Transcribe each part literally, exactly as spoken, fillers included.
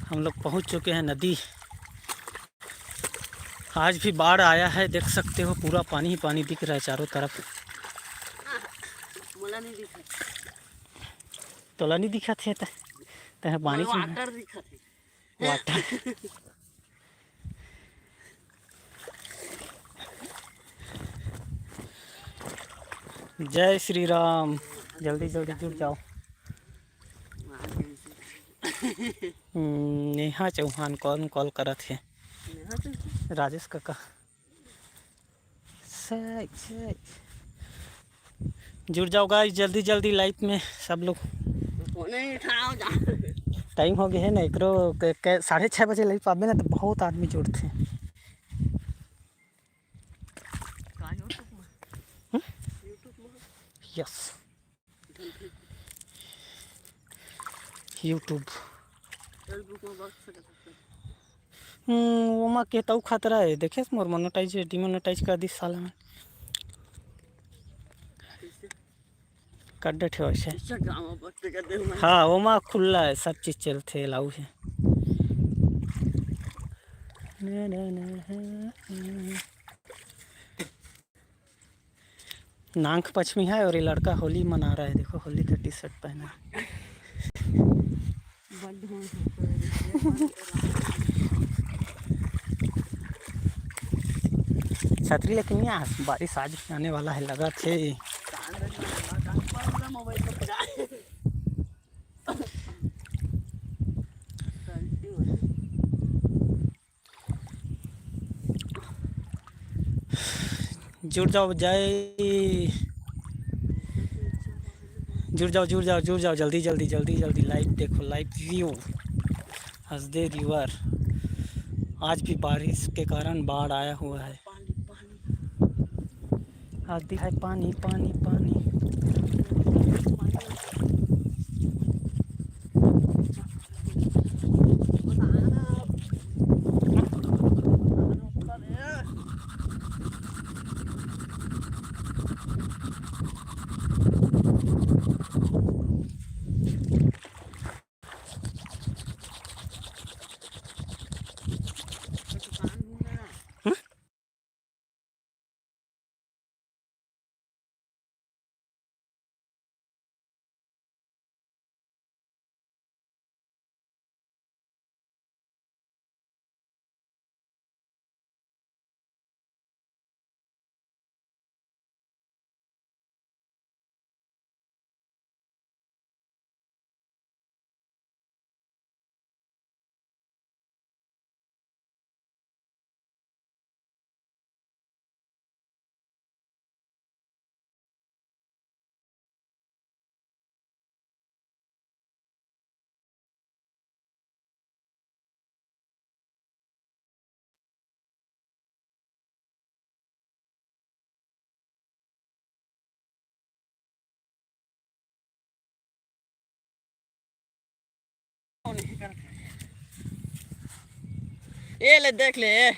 हम लोग पहुंच चुके हैं नदी। आज भी बाढ़ आया है, देख सकते हो, पूरा पानी ही पानी दिख रहा है चारों तरफ। मोला नहीं दिखा। तोला नहीं दिखा थे त, तह पानी से वाटर दिखा थे। वाटर। जय श्री राम। जल्दी जल्दी जुड़ जाओ। हम्म, नेहा चौहान कौन कॉल करत हे? नेहा चौहान? राजेश काका। सही, सही। जुड़ जाओ गाइस, जल्दी जल्दी लाइव में सब लोग। फोन ही उठाओ जा। टाइम हो गया है ना, एकरो के, के, साढ़े छः बजे लाइव पाबे ना, तो बहुत आदमी जुड़ते हैं। का YouTube में? हम्म? YouTube में? यस। YouTube। Facebook में बहुत छोटा करते हैं। हम्म, वो माँ के तऊ खतरा है, देखे मोर मोनेटाइज, डिमोनेटाइज कर दी साला में। कैसे? कर देथे वैसे। Instagram में post कर दे मैं। हाँ, वो माँ खुला है, सब चीज चलते, अलाउ है। ना, ना, ना, हाँ, हाँ। नांग पंचमी है और ये लड़का होली मना रहा है। देखो, होली का टी शर्ट पहना है। छतरी लेके नहीं आ, बारिश आज भी आने वाला है, लगा थे। जुड़ जाओ, जय, जुड़ जाओ, जुड़ जाओ, जुड़ जाओ, जल्दी, जल्दी, जल्दी, जल्दी। लाइव देखो, लाइव व्यू, हंसदे रिवर। आज भी बारिश के कारण बाढ़ आया हुआ है। आज भी है पानी, पानी, पानी। ए ले, देख ले, ए।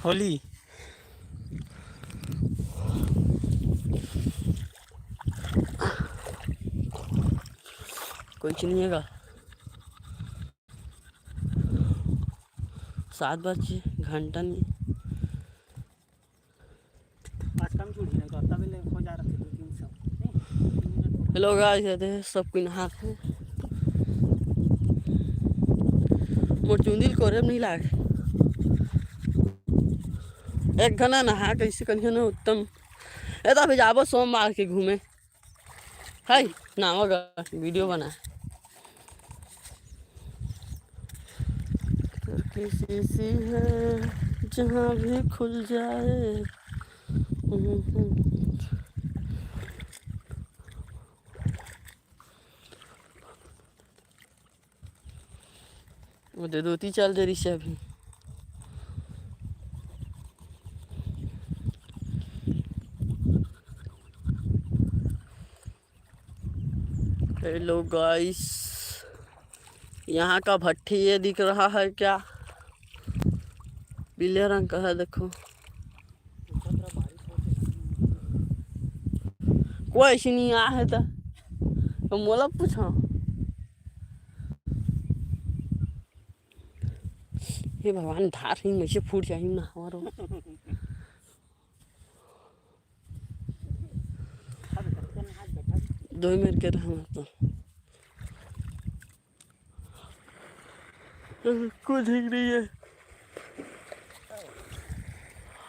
होली। कोई चीज नहीं है का? सात बजे, घंटा नहीं। आज कम जुड़ी नहीं तो तब ले हो जा रखे दो तीन सौ। हेलो गाइस, ये देख सब कोई नहा के। मोर चुंदी ल कोरे में नहीं लागे। एक घना नहा के इसे कन्हे न उत्तम। ए तो अभी जाबो सोमवार के घूमे। हाय, नावा गा वीडियो बना। किसी सी है जहाँ भी खुल जाए। वो दे दो, ती चल दे रही से अभी। हेलो गाइस, यहाँ का भट्ठी ये दिख रहा है क्या? पीले रंग का है, देखो। कोई ऐसी नहीं आ है तो, तो मोला पूछो। हे भगवान, धार ही में से फूट जाही ना हमारो। दो मेर के रहना तो। कुछ ठीक नहीं है।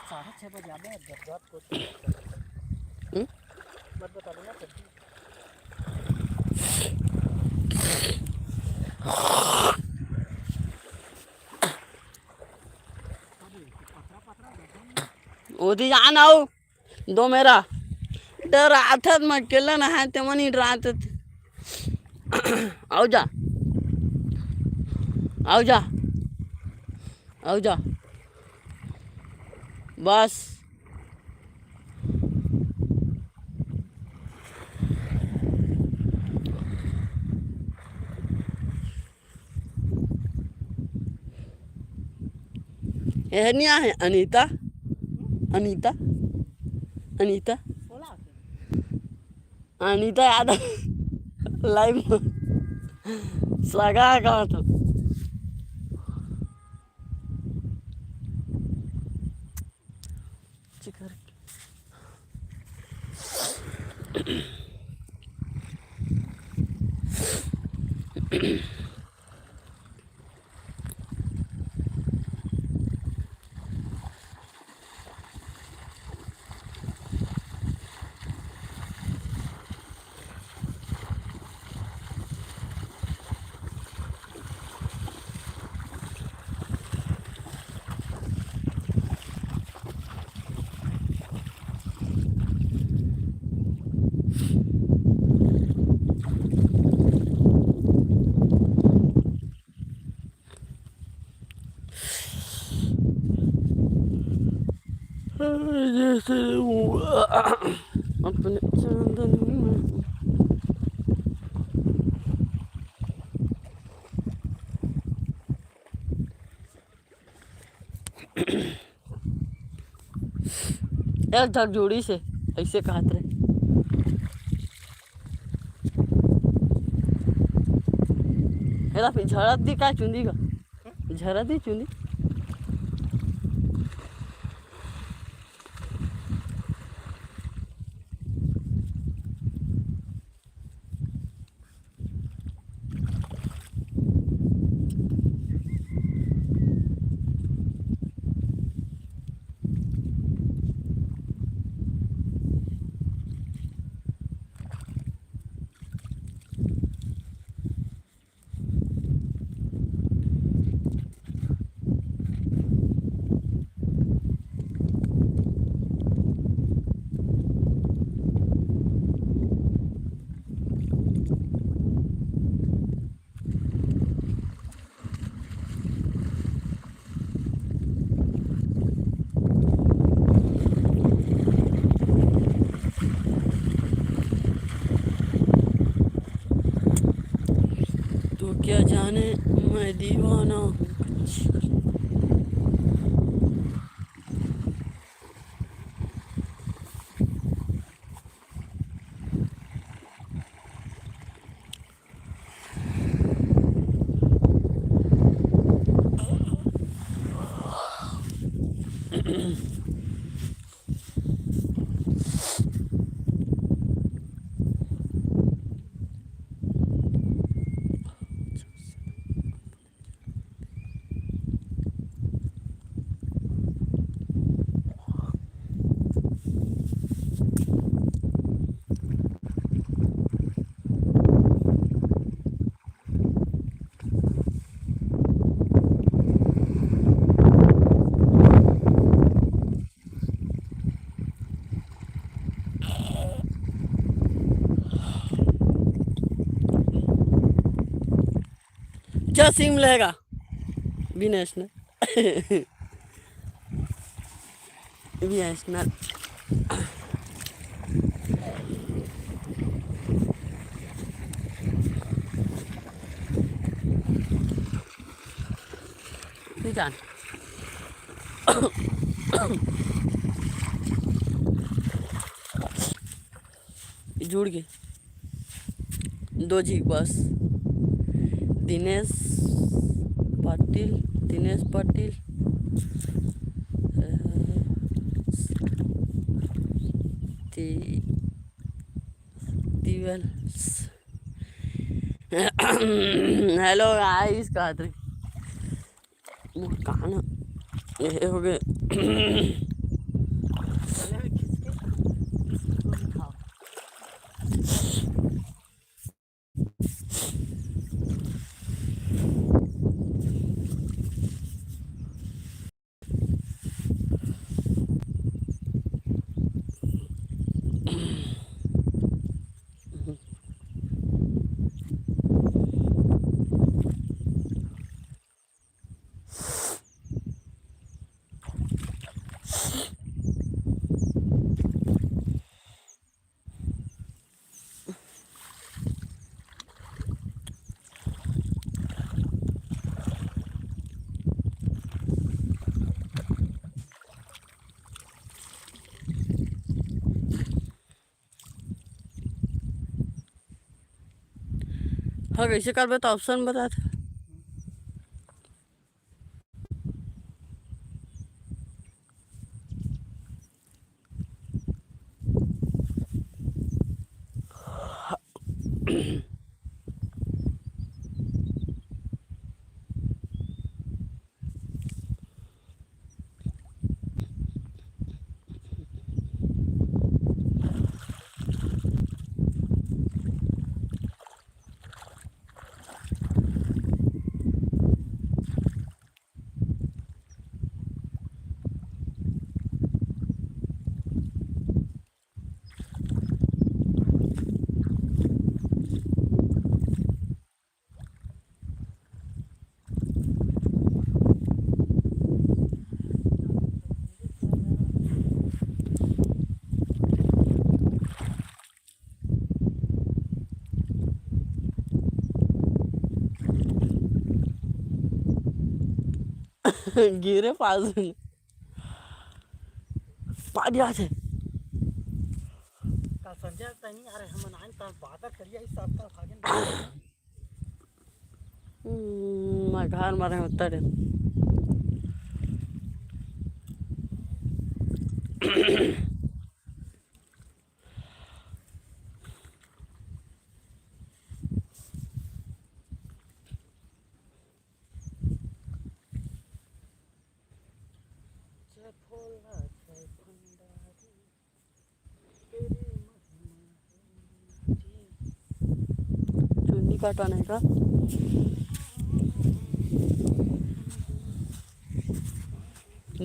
साढ़े छः बजे आबे, जब जात को। हम्म? मत बता देना, सब्जी। ओदी जान आओ। दो मेरा डर आथत, मैं अकेला ना है, ते मनी डरात। आओ जा, आओ जा, आओ जा, बस। एहर नहीं आहे अनीता, अनीता, अनीता, अनीता यादव live में सगा का तो। चिकर। जैसे वो अपने चांदन में। एक झक जोड़ी से ऐसे कहत रहे। एला फिर झड़त दी का चुंदी का? झड़त दी चुंदी। तू क्या जाने मैं दीवाना हूँ। क्या सिम लेगा विनेश ने? विनेश ने। नहीं जान। जुड़ गे दो झी बस। दिनेश पाटिल, दिनेश पटेल, अ, ती-, दिवस। Hello guys, कहत रही। मोर कान ह, ये हो गए। हाँ, कैसे करबे तो ऑप्शन बता था। गिरे पास में। पानी आ जाए। काल संजय तनी, अरे, हम आइन त बादर करिया, इस सब का भागन। हम्म, मैं घर में रहे उतर। चुन्नी काटा नहीं का?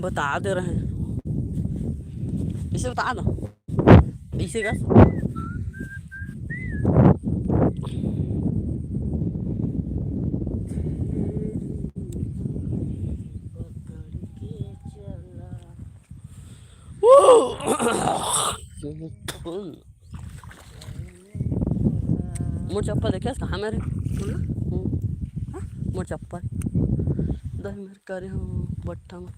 बता दे रहे हैं, इसे बता दो। इसे का मोर चप्पल देखे कहाँ मेरे? हम्म। हाँ? मोर चप्पल दही मेरे करे हो बट्टा में।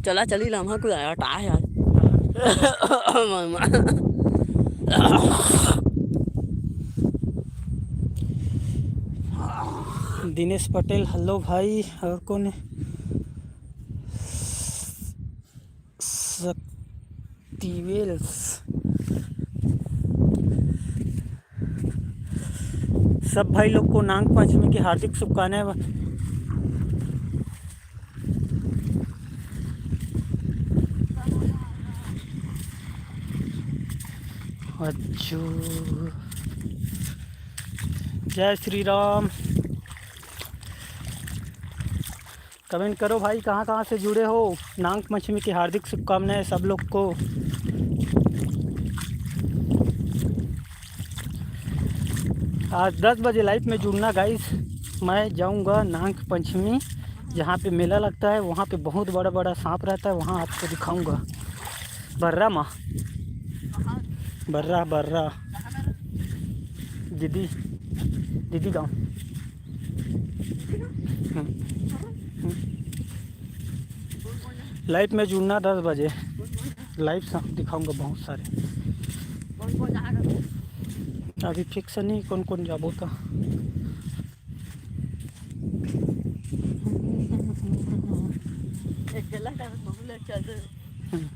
चला चली लम्हा कुछ आया टा है यार। दिनेश पटेल, हेलो भाई, और कौन है? शक्तिवेल्स। सब भाई लोग को नांग पंचमी की हार्दिक शुभकामनाएं। अच्छू, जय श्री राम। कमेंट करो भाई, कहाँ कहाँ से जुड़े हो। नांग पंचमी की हार्दिक शुभकामनाएं सब लोग को। आज दस बजे लाइव में जुड़ना गाइस। मैं जाऊंगा नांग पंचमी, जहाँ पे मेला लगता है, वहाँ पे बहुत बड़ा बड़ा सांप रहता है, वहाँ आपको दिखाऊंगा। बर्रा माँ, बर्रा बर्रा दीदी, दीदी गाँव। हम्म। लाइव में जुड़ना दस बजे, लाइव से दिखाऊंगा बहुत सारे। अभी फिक्स नहीं कौन कौन जाबो तो। हम्म।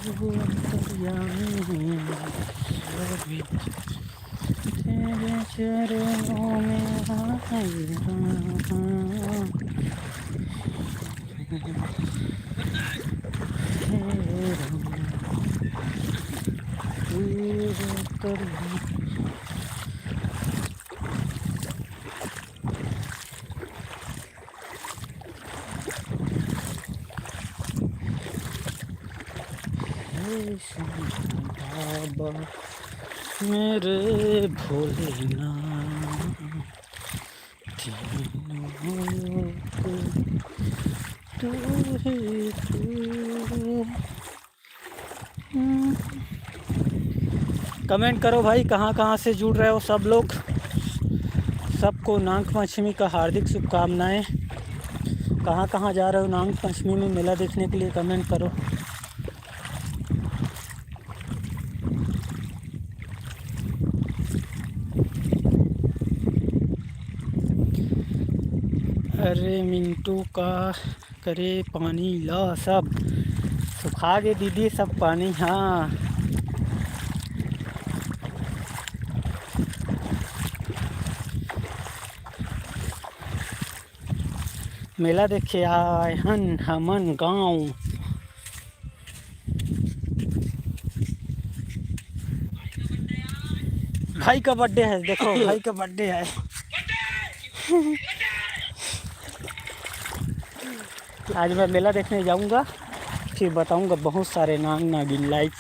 तू अंतर्यामी, तेरे चरणों में आए राम। हे राम, तू अंतर्यामी। हे शंभू बाबा, मेरे भोलेनाथ, तीनों को तू ही तू। हम्म। कमेंट करो भाई, कहाँ कहाँ से जुड़ रहे हो सब लोग। सबको नाग पंचमी का हार्दिक शुभकामनाएं। कहाँ कहाँ जा रहे हो नाग पंचमी में मेला देखने के लिए, कमेंट करो। अरे मिंटू का करे पानी ला, सब सुखा गे दीदी, सब पानी। हाँ, मेला देखे आए हन हमन गाँव। भाई का बर्थडे है, देखो भाई का बर्थडे है। आज मैं मेला देखने जाऊंगा, फिर बताऊंगा बहुत सारे नाग नागिन लाइव।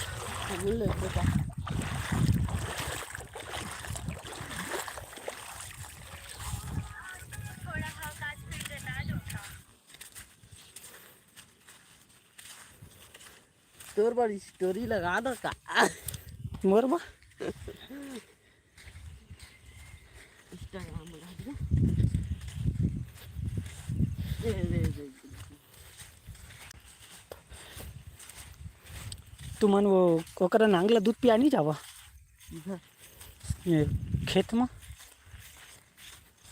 तोर बर स्टोरी लगा दो का? मोर बर? इंस्टाग्राम में लगा दो। ए, ए, ए, ए। तुमन वो ओकरा नांग ला दूध पिया नहीं जावा? इधर। ये खेत में?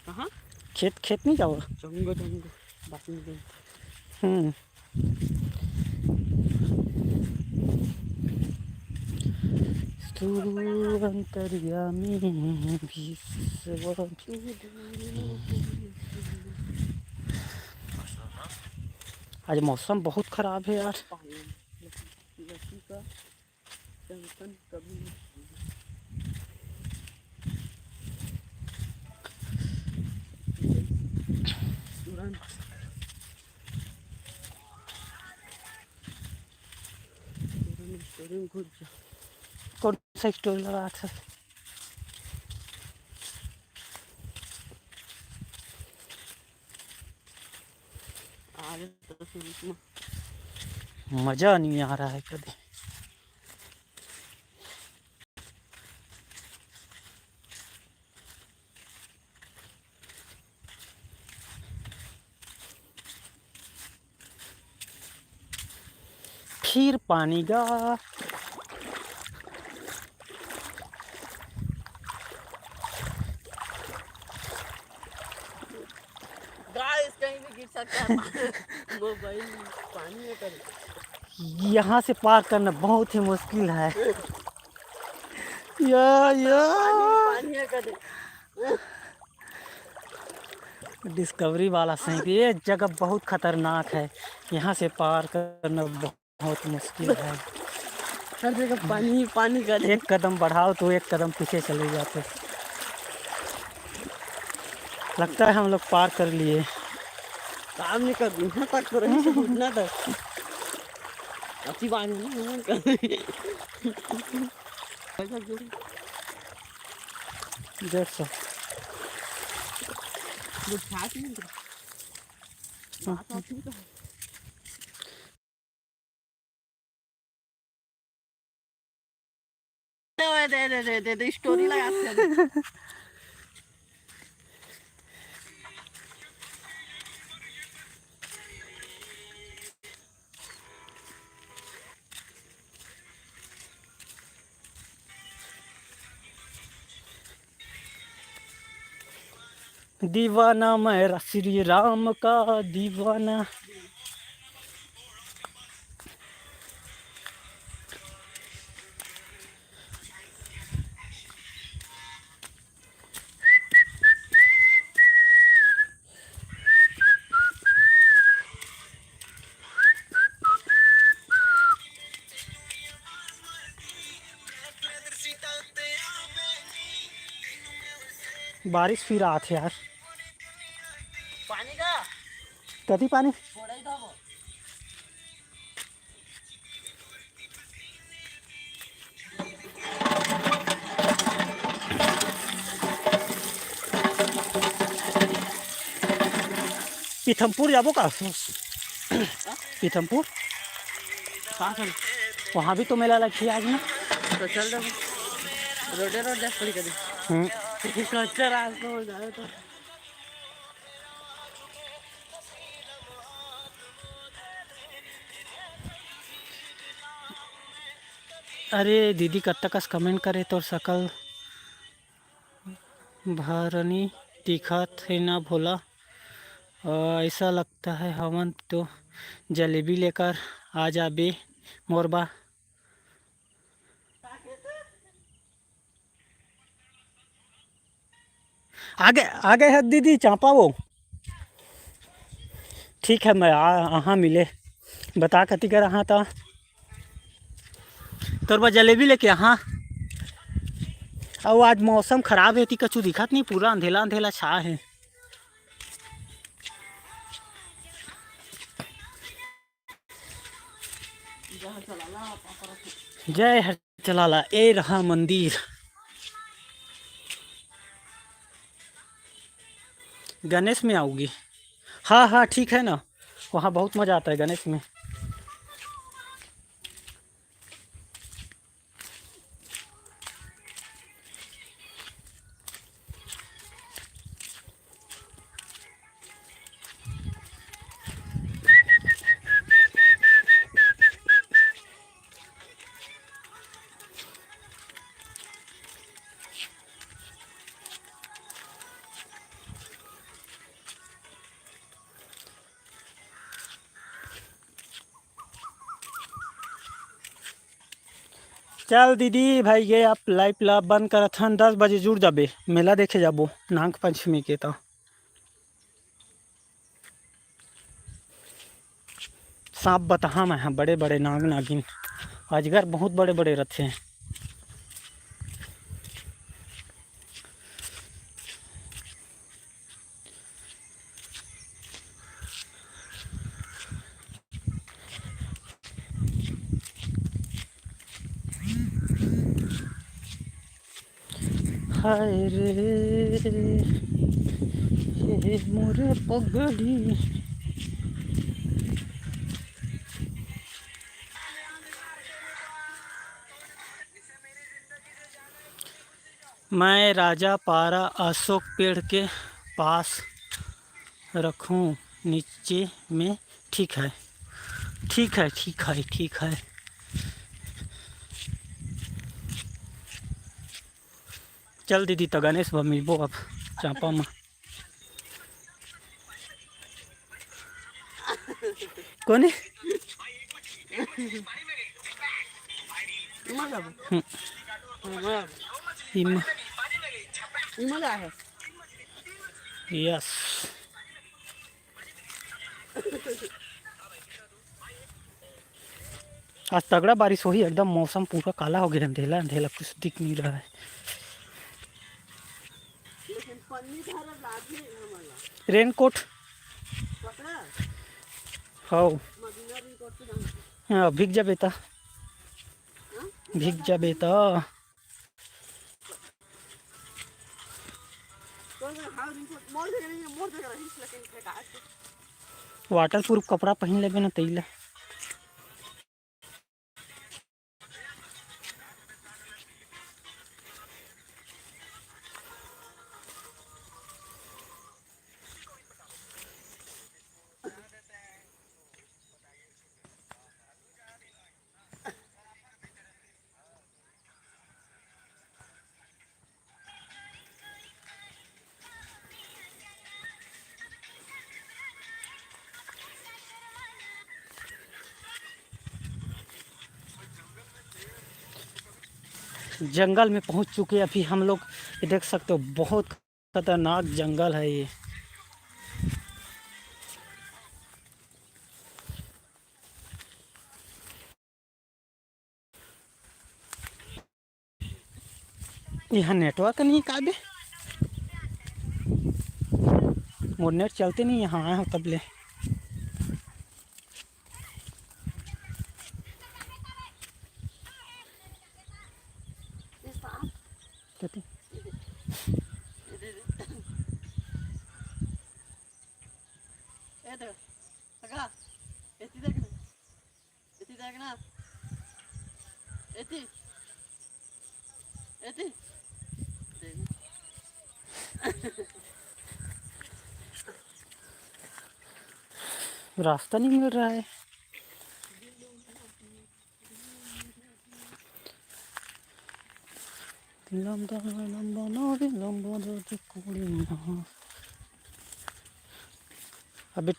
कहाँ? खेत, खेत नहीं जावा? जंगो, जंगो। बाकी नहीं। हम्म। तू अंतर्यामी विश्व। आज मौसम बहुत खराब है यार। तुरंत स्टोरी में घुस जा। कौन सा स्टोरी लगा था? आ रहे तो सुन, मजा नहीं आ रहा है कभी। फिर पानी गा। गाइस, कहीं भी गिर सकता है। मोबाइल पानी में कर। यहाँ से पार करना बहुत ही मुश्किल है। या, या। पानी, पानी में कर। डिस्कवरी वाला सही, ये जगह बहुत खतरनाक है, यहाँ से पार करना बहुत मुश्किल है। हर जगह पानी ही पानी का। एक कदम बढ़ाओ तो एक कदम पीछे चले जाते। लगता है हम लोग पार कर लिए। काम नहीं कर, यहाँ तक तो रही से घुटना तक। अच्छी बात है ना, हम कर। देख सो। वो छाछ नहीं था। हाँ। छाछ नहीं था। दे, दे, दे, दे, दे, स्टोरी लगाते हैं। दीवाना मैं रा-, श्री राम का दीवाना। बारिश फिर आत हे यार। पानी का? कति पानी? थोड़ा ही था वो। पीथमपुर जाबो का? पीथमपुर? कहाँ से? वहाँ भी तो मेला लगथे आज ना। तो चल दे। रोडे रोड जा पड़ी कभी। हम्म। कच्चा रास्ता हो जाए तो। अरे दीदी, कत्ता कस comment करे, तोर सकल भरनी दिखत हे ना भोला। अ, ऐसा लगता है हवन तो जलेबी लेकर आ जाबे मोर बा। आगे, आगे है दीदी चांपा वो। ठीक है, मैं आ, आहा मिले। बता कति कर आहा ता। तोर बर जलेबी लेके आहा। अउ आज मौसम खराब हे, ती कछु दिखत नहीं, पूरा अंधेला अंधेला छा हे। जय हर चलाला, ए रहा मंदिर। गणेश में आओगी? हाँ, हाँ, ठीक है ना, वहाँ बहुत मज़ा आता है गणेश में। चल दीदी भाई, ये आप live ला बंद करत हन, दस बजे जुड़ जाबे, मेला देखे जाबो नाग पंचमी के। त सांप बताहा मैं, हाँ, बड़े बड़े नाग नागिन, अजगर बहुत बड़े बड़े रथे। हाय रे, हे मोर पगली। मैं राजा पारा अशोक पेड़ के पास रखूं, नीचे में, ठीक है। ठीक है, ठीक है, ठीक है। चल दीदी, त गणेश बा मिलबो अब चांपा म। कोने? इमा जाबो। हम्म। इमा जाबो। इमा। इमा जा है। यस। आज तगड़ा बारिश होही, एकदम मौसम पूरा काला हो गया, अंधेला अंधेला, कुछ दिख नहीं रहा है। लेकिन पन्नी धरब लागही हमन ला। रेनकोट। पकड़ा? हौ। मदीना रेनकोट से जाऊंगी। हाँ, भीग जाबे त। हाँ? भीग जाबे त। तो मैं, हाँ, रेनकोट मोर जगह नहीं है, मोर जगह रही, लेकिन फेंका है। वाटर प्रूफ कपड़ा पहन लेबे ना, तैला। जंगल में पहुंच चुके अभी हम लोग। ये देख सकते हो, बहुत खतरनाक जंगल है ये। यहाँ नेटवर्क नहीं का बे? मोर नेट चलते नहीं, यहाँ आया हूँ तब ले। कथी? ए तो, अगा, एती देख ना। एती देख ना। एती। एती। देख। रास्ता नहीं मिल रहा है। लंबा, लंबा, लंबा, लंबा, लंबा, लंबा, लंबा, लंबा। अबे